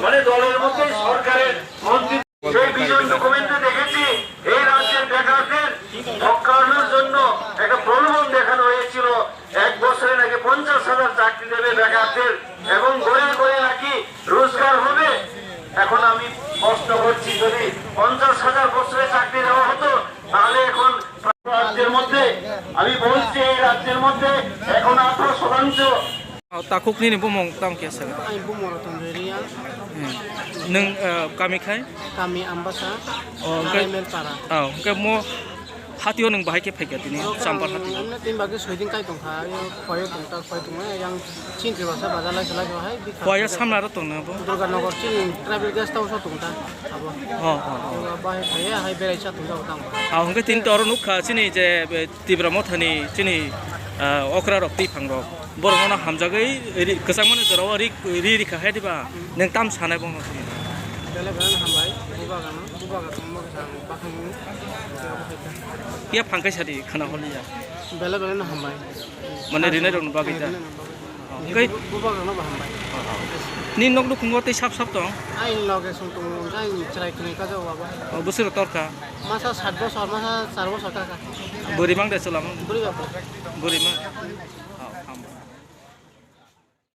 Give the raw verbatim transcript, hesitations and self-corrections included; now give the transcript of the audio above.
মানে দলের মধ্যে সরকারের মন্ত্রী সেই ভিশন ডকুমেন্টে দেখেছি এই রাজ্যের বেকারদের হক করানোর জন্য একটা প্রলোভন দেখানো হয়েছিল। এক বছরে নাকি পঞ্চাশ হাজার চাকরি দেবে বেকারদের এবং ঘরে ঘরে নাকি রোজগার হবে। এখন আমি প্রশ্ন করছি, যদি পঞ্চাশ হাজার বছরে চাকরি দেওয়া হতো, তাহলে এখন রাজ্যের মধ্যে, আমি বলছি, এই রাজ্যের মধ্যে এখন আঠারো শতাংশ। O, takhuk nini bumung tamo khe saga? Ani bumung Ratanjoi Reang. Hmm. Nwng, eh, kami khai? Kami Ambasa, O, hwnkhe, Raimel Para. O, hwnkhe mo hatio nwng bahai khe phaikha tini, Champar hatio? Emne tin bagwi soidin kai tongkha, ayo khoyo tongta, khoi tongma, yang chini Tiprasa bazar lai salai hai, bikha Khoya samla ro tongna bo? Durganagar chini tribal guest house o tongta, abo. O, o, o. Bahai phaiya, hai berai sa tongta tang. O, hwnkhe tini to oro nukha chini je, eh, Tipra Mothani chini, ah, okra rok twi phang rok. Borok no hamjagwi ri-, kwchangmani jorao ri, ri rikha hai diba? Nwng tam sanai bono? Belai belai no hambai, bubagra no, bubagra tongma bwsang bakhang. Phiya phang kaisa di khana holi ya. Belai belai no hambai. Mane rinai rok no bagwi da? Rinai rok no bagwi. Hwnkhe bubagra no bo hambai. Ni nok nukhungo tei sap sap tong? Ai loge song tongo, ai chwrai kwnwi kajao abo. O, bwswk torkha? Masa sat bosor, masa char bosor kaka. Bwrwi mang de chwla mang? Bwrwi ba bwrwi. Bwrwi mang.